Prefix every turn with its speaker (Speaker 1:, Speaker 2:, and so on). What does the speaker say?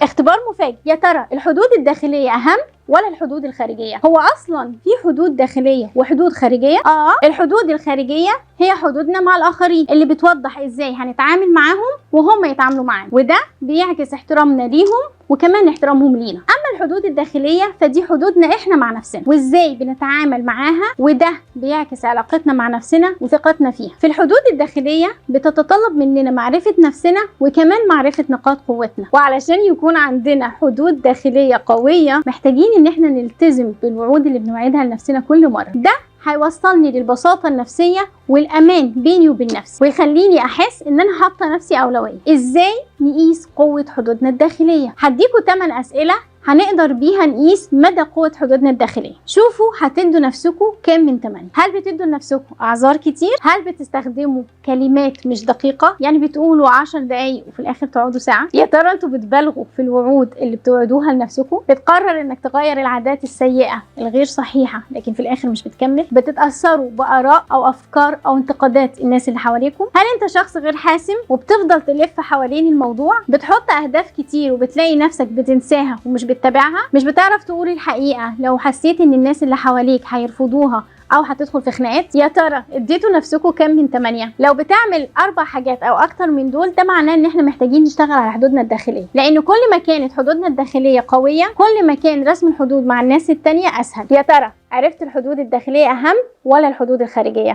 Speaker 1: اختبار مفاجئ، يا ترى الحدود الداخلية أهم ولا الحدود الخارجية؟ هو أصلا في حدود داخلية وحدود خارجية؟ الحدود الخارجية هي حدودنا مع الآخرين اللي بتوضح إزاي هنتعامل معاهم وهم يتعاملوا معانا، وده بيعكس احترامنا ليهم وكمان احترامهم لينا. أما الحدود الداخلية فدي حدودنا إحنا مع نفسنا وإزاي بنتعامل معاها، وده بيعكس علاقتنا مع نفسنا وثقتنا فيها. في الحدود الداخلية بتتطلب مننا معرفة نفسنا وكمان معرفة نقاط قوتنا، وعلشان يكون عندنا حدود داخلية قوية محتاجين إن احنا نلتزم بالوعود اللي بنوعدها لنفسنا كل مرة. ده هيوصلني للبساطة النفسية والأمان بيني وبين نفسي، ويخليني أحس إن أنا حاطة نفسي أولوية. إزاي نقيس قوة حدودنا الداخلية؟ هديكوا 8 أسئلة هنقدر بيها نقيس مدى قوة حدودنا الداخلية. شوفوا هتدوا نفسكم كام من 8. هل بتدوا لنفسكم أعذار كتير؟ هل بتستخدموا كلمات مش دقيقة؟ يعني بتقولوا 10 دقايق وفي الآخر تقعدوا ساعة؟ يا ترى انتوا بتبالغوا في الوعود اللي بتوعدوها لنفسكم؟ بتقرر انك تغير العادات السيئة الغير صحيحة لكن في الآخر مش بتكمل؟ بتتأثروا بآراء أو أفكار أو انتقادات الناس اللي حواليكم؟ هل انت شخص غير حاسم وبتفضل تلف حوالين الموضوع؟ بتحط أهداف كتير وبتلاقي نفسك بتنساها ومش بتتابعها؟ مش بتعرف تقول الحقيقة لو حسيت ان الناس اللي حواليك هيرفضوها او هتدخل في خناقات؟ يا ترى اديتوا نفسكم كام من 8؟ لو بتعمل 4 حاجات او اكتر من دول، ده معناه ان احنا محتاجين نشتغل على حدودنا الداخلية، لان كل ما كانت حدودنا الداخلية قوية كل ما كان رسم الحدود مع الناس التانية اسهل. يا ترى عرفت الحدود الداخلية اهم ولا الحدود الخارجية؟